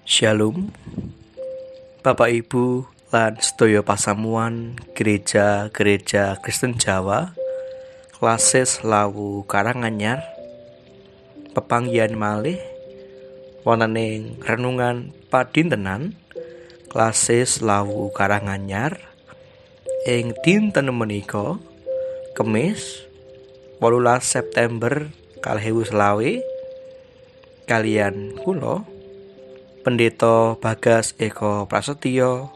Shalom, Bapak Ibu lan sedaya pasamuan Gereja-gereja Kristen Jawa Klasis Lawu Karanganyar, pepanggihan malih wonten ing renungan padintenan Klasis Lawu Karanganyar ing dinten menika Kemis 18 September 2020 kalian kula Pendeta Bagas Eko Prasetyo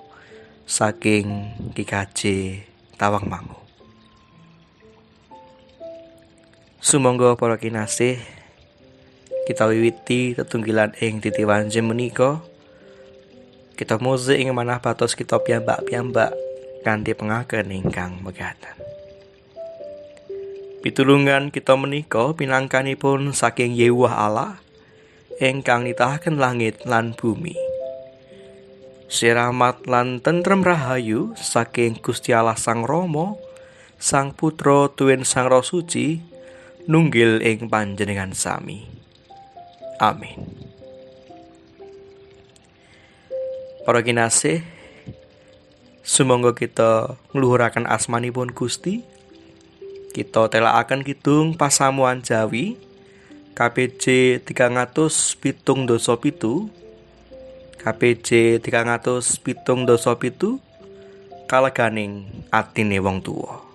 saking GKJ Tawangmangu. Sumangga para kinasih, kita wiwiti tetunggilan ing titiwanje menika. Kita musik ing manah batos kita piyambak-piyambak kanthi pengaken ingkang megaten. Pitulungan kita menika pinangkanipun saking Yehuwah Allah ingkang nitahaken langit lan bumi. Siramat lan tentrem rahayu saking Gusti Allah Sang Rama, Sang Putra tuwin Sang Roh Suci nunggil ing panjenengan sami. Amin. Para kinasih, sumangga kita ngluhuraken asmanipun Gusti. Kita telakaken kidung pasamuan Jawi KPJ 377, KPJ 377 kaleganing atine wong tuwa.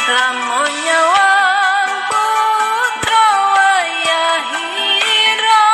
Lamun nyawang putra wayahira.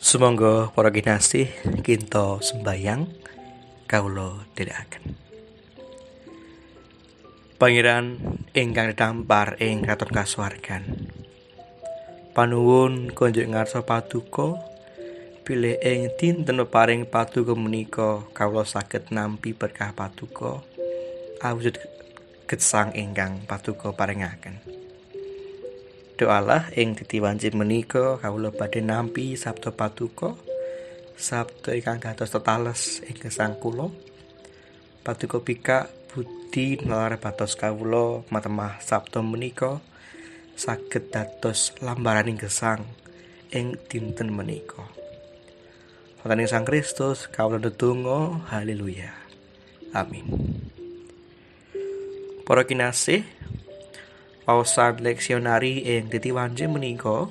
Sumangga para kinasih kinto sembayang kawula dherekaken. Pangeran ingkang dampar ing kraton kasuwargan, panuwun konjuk ngarsa paduka bilih ing dinten peparing paduka menika kawula saged nampi berkah paduka awujud gesang ingkang paduka paringaken. Doalah ing titi wanci menika kawula badhe nampi sabda paduka, sabda ingkang dados tetales ing gesang kula. Paduka bikak budi nalar batos kawula matemah sabda menika saged dados lambaraning gesang ing dinten menika. Wonten ing Sang Kristus kawula ndedonga, haleluya. Amin. Para kinasih, waosan leksionari ing titi wanci menika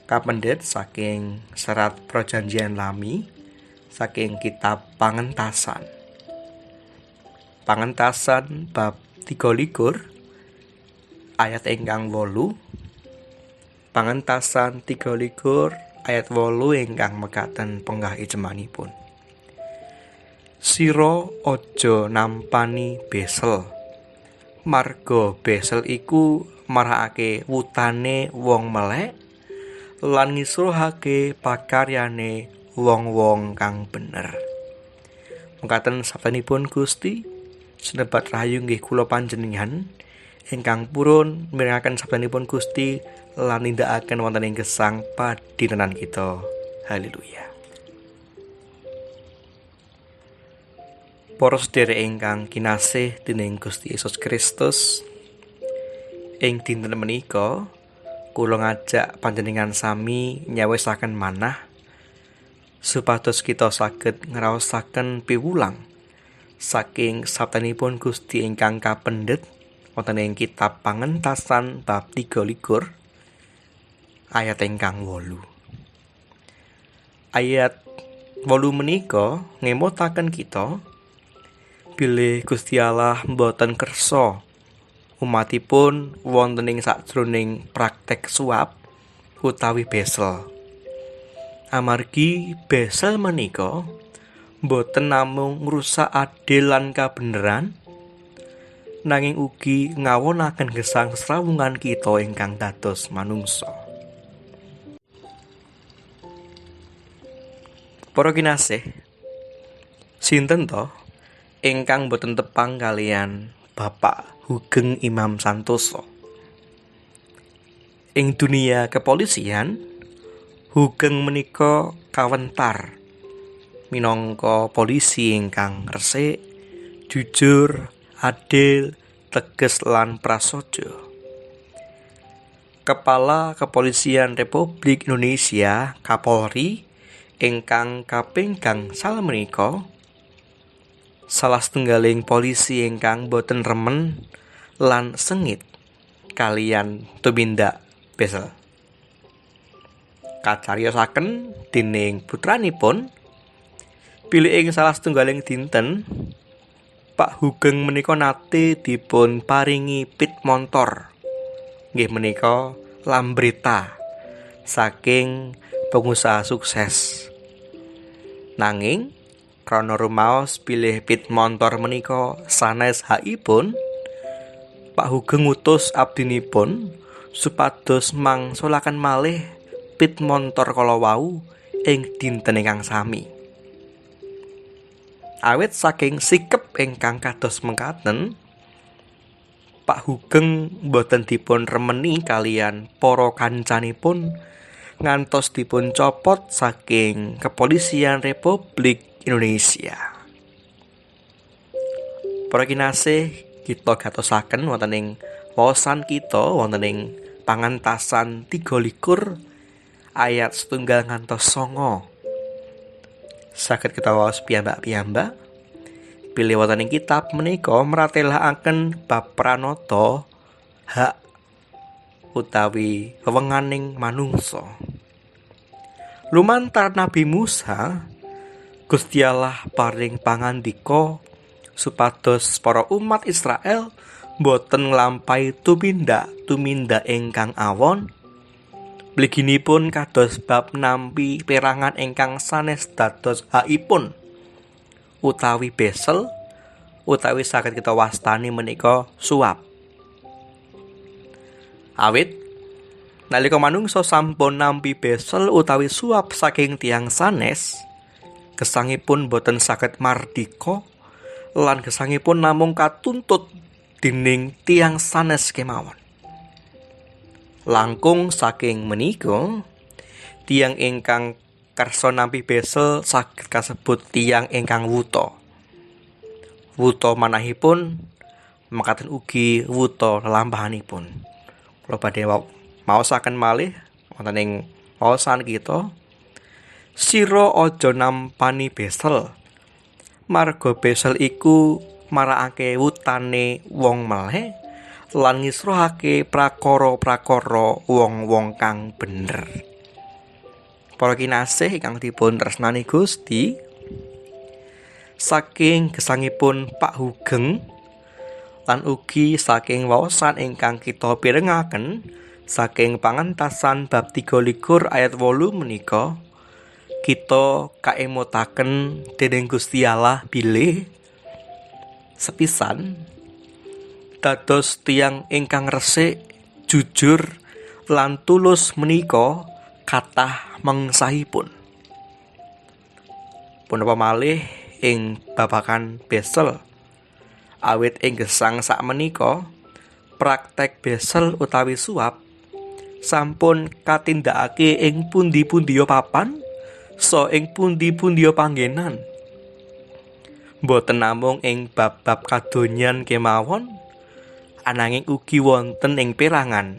kapendhet saking serat Prajanjian Lami saking kitab Pangentasan. Pangentasan bab 23 ayat ingkang 8. Pangentasan 23 ayat 8 ingkang mekaten penggah ijemanipun. Sira aja nampani besel, marga besel iku marakake wutane wong melek lan ngisruhake pakaryane wong-wong kang bener. Mekaten sabdanipun Gusti, sinebat rahayu nggih kula panjenengan ingkang purun mirengaken sabdanipun Gusti lan nindakaken wonten ing gesang padintenan kita. Haleluya. Para sedherek ingkang kinasih dening Gusti Yesus Kristus, ing dinten menika kula ngajak panjenengan sami nyawisaken manah supados kita saged ngraosaken piwulang saking sabdanipun Gusti ingkang kapendhet wonten ing kitab Pangentasan bab 23 ayat ingkang 8. Ayat 8 menika ngemutaken kita bilih Gusti Allah mboten kersa umatipun wonten ing sajroning praktek suap utawi besel. Amargi besel menika mboten namung ngrusak adil lan kabeneran, nanging ugi ngawonaken gesang srawungan kita ingkang dados manungsa. Para kinasih, sinten to ingkang boten tepang kalian Bapak Hugeng Imam Santoso? Ing dunia kepolisian, Hugeng menika kawentar minangka polisi ingkang resik, jujur, adil, tegas lan prasaja. Kepala Kepolisian Republik Indonesia Kapolri ingkang kaping gangsal menika salah setunggaling polisi ingkang boten remen lan sengit kalian tumindak besel. Kacariyosaken dening putranipun bilih ing salah setunggaling dinten Pak Hugeng menika nate dipun paringi pit montor, nggih menika Lambretta saking pengusaha sukses. Nanging krana rumaos bilih pit montor menika sanes hakipun, Pak Hugeng ngutus abdinipun supados mangsulaken malih pit montor kala wau ing dinten ingkang sami. Awit saking sikep ingkang kados mekaten, Pak Hugeng boten dipun remeni kalian para kancanipun ngantos dipun copot saking Kepolisian Republik Indonesia. Para kinasih, kita gatosaken wonten ing waosan kita wonten ing Pangentasan 23 ayat 1 ngantos 9. Saged kita waos piyambak-piyambak bilih wonten ing kitab menika mratelakaken bab pranata hak utawi wewenganing manungsa. Lumantar Nabi Musa, Gusti Allah paring pangandika supados para umat Israel boten nglampahi tumindak-tumindak ingkang awon Mliginipun kados bab nampi perangan ingkang sanes dados hakipun utawi besel utawi saged kita wastani menika suap. Awit nalika manungsa sampun nampi besel utawi suap saking tiyang sanes, gesangipun boten saged mardika lan gesangipun namung katuntut dening tiyang sanes kemawon. Langkung saking menika, tiyang ingkang kersa nampi besel saged kasebut tiyang ingkang wuta. Wuta manahipun mekaten ugi wuta lelampahanipun. Kula badhe maosaken malih wonten ing waosan kita, sira aja nampani besel, marga besel iku marakake wutane wong meleh lan ngisrohake prakara-prakara wong-wong kang bener. Para kinasih ingkang dipun tresnani Gusti, saking gesangipun Pak Hugeng lan ugi saking waosan ingkang kita pirengaken saking pangentasan bab 23 ayat 8 menika, kita kaemutaken dening Gusti Allah bilih sepisan dados tiyang ingkang resik, jujur lan tulus menika kathah mengsahipun. Punapa malih ing babagan besel, awit ing gesang sakmenika praktek besel utawi suap sampun katindakake ing pundi-pundiya papan so ing pundi-pundiya panggenan. Mboten namung ing bab-bab kadonyan kemawon, ananging ugi wonten ing perangan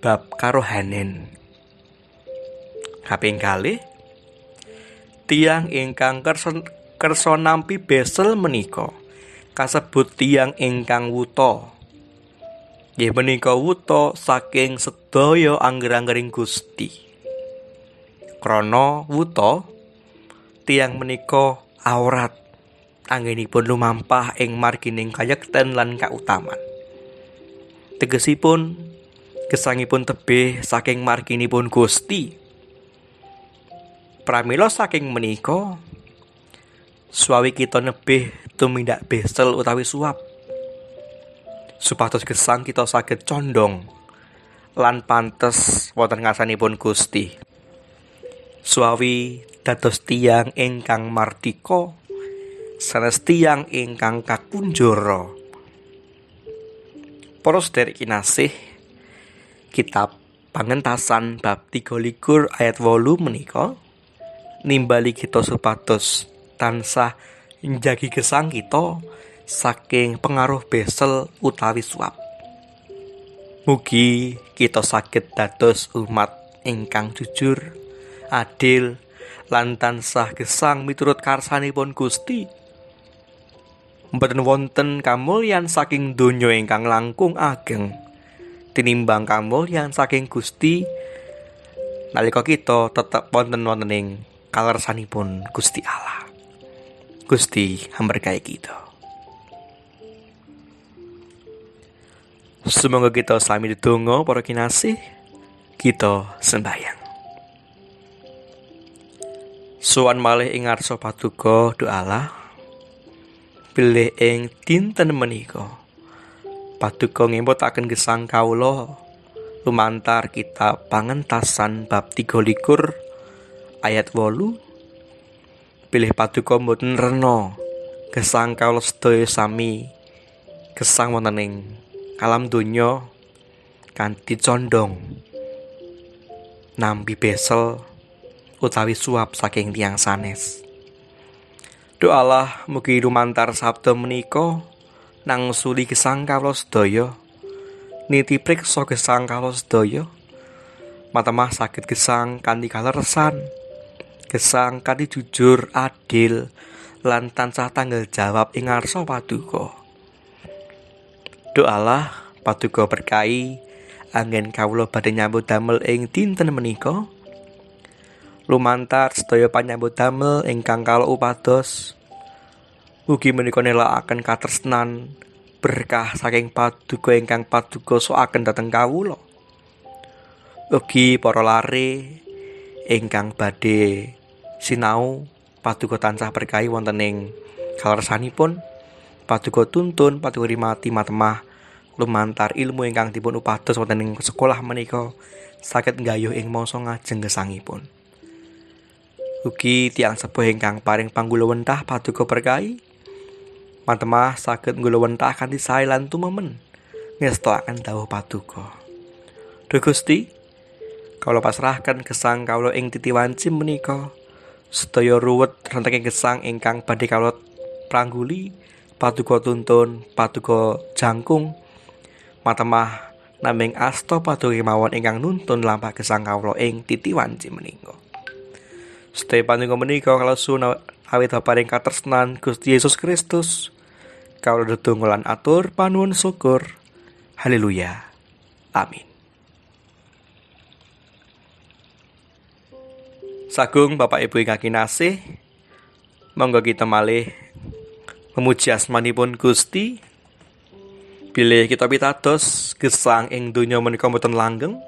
bab karohanen. Kaping kalih, tiyang ingkang kersa nampi besel menika kasebut tiyang ingkang wuta. Nggih menika wuta saking sedaya angger-anggering Gusti. Krana wuta, tiyang menika awrat anggenipun lumampah ing margining kayekten lan kautaman. Tegesipun gesangipun tebih saking marginipun Gusti. Pramila saking menika suawi kita nebih tumindak besel utawi suap, supados gesang kita saged condong lan pantes wonten ngarsanipun Gusti. Suawi dados tiyang ingkang mardika, sanes tiyang ingkang kakunjara. Para sedherek kinasih, kitab Pangentasan bab 23 ayat 8 menika nimbali kita supados tansah njagi gesang kita saking pengaruh besel utawi suap. Mugi kita saged dados umat ingkang jujur, adil lan tansah gesang miturut karsanipun Gusti. Mboten wonten kamulyan saking donya ingkang langkung ageng tinimbang kamulyan saking Gusti nalika kita tetep wonten ing kalersanipun Gusti Allah. Gusti amberkahi kita. Semoga kita sami ndedonga para kinasih, kita sembahyang. Sowan malih ing ngarsa paduka Duh Allah, bilih ing dinten menika paduka ngemutaken gesang kawula lumantar kitab Pangentasan bab 23 ayat 8. Bilih paduka mboten rena gesang kawula sedaya sami gesang wonten ing alam donya kanthi condong nampi besel utawi suap saking tiyang sanes. Duh Allah, mugi lumantar sabda menika nangsuli gesang kawula sedaya, niti priksa gesang kawula sedaya, matemah saged gesang kanthi kaleresan, gesang kanthi jujur, adil lan tansah tanggal jawab ing ngarsa paduka. Duh Allah, paduka berkahi anggen kawula badhe nyambut damel ing dinten menika. Lumantar sedaya panyambut damel ingkang kawula upados, mugi menika nelakaken katresnan berkah saking paduka ingkang paduka sokaken dhateng kawula. Ugi para lare ingkang badhe sinau paduka tansah berkahi wonten ing kaleresanipun. Paduka tuntun, paduka rimati matemah lumantar ilmu ingkang dipun upados wonten ing sekolah menika saged nggayuh ing mangsa ngajeng gesangipun. Ugi tiyang sepuh ingkang paring panggulawentah paduka berkahi matemah saged nggulawentah kanthi sae lan tumemen ngestoaken dawuh paduka. Duh Gusti, kawula pasrahaken gesang kawula ing titi wanci menika. Sedaya ruwet renteking gesang ingkang badhe kawula prangguli, paduka tuntun, paduka jangkung, matemah naming asta paduka kemawon ingkang nuntun lampah gesang kawula ing titi wanci menika. Sedaya pandonga menika kalesu awit paring katresnan Gusti Yesus Kristus. Kawula ndedonga lan atur panuwun syukur. Haleluya. Amin. Sagung Bapak Ibu ingkang kinasih, monggo kita malih memuji asmanipun Gusti. Bilih kita pitados gesang ing donya menika mboten langgeng.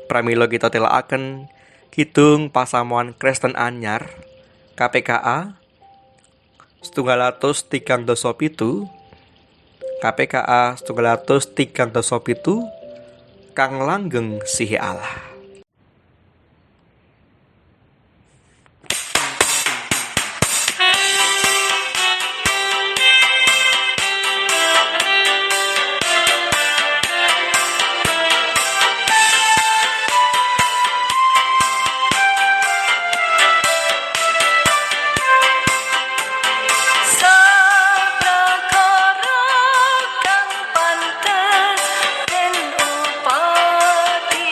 Pramila kita telakaken kidung Pasamuan Kristen Anyar KPKA 137, KPKA 137 kang langgeng sihi Allah. Kang pantes den upati.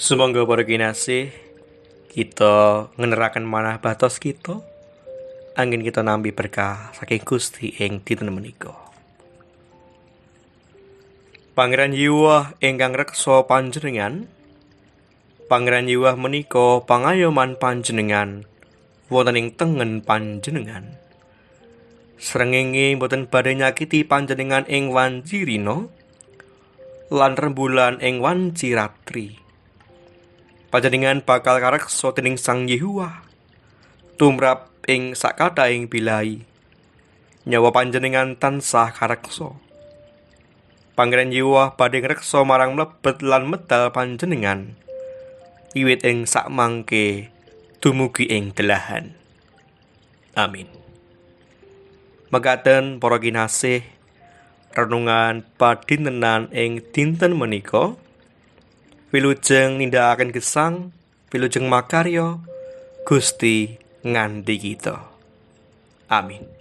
Sumangga para kinasih, kita ngeneraken manah batos kita anggen kita nampi berkah saking Gusti ing dinten menika. Pangeran Yehuwah ingkang reksa panjenengan, Pangeran Yehuwah menika pangayoman panjenengan wonten ing tengen panjenengan. Srengenge boten badhe nyakiti panjenengan ing wanci rina lan rembulan ing wanci ratri. Panjenengan bakal kareksa dening Sang Yehuwah tumrap ing sakathahing bilahi. Nyawa panjenengan tansah kareksa. Pangeran Yehuwah badhe ngreksa marang mlebet lan medal panjenengan wiwit ing sakmangke dumugi ing delahan. Amin. Mekaten para kinasih, renungan padintenan ing dinten menika. Wilujeng nindakaken gesang, wilujeng makarya, Gusti ngandhi kita. Amin.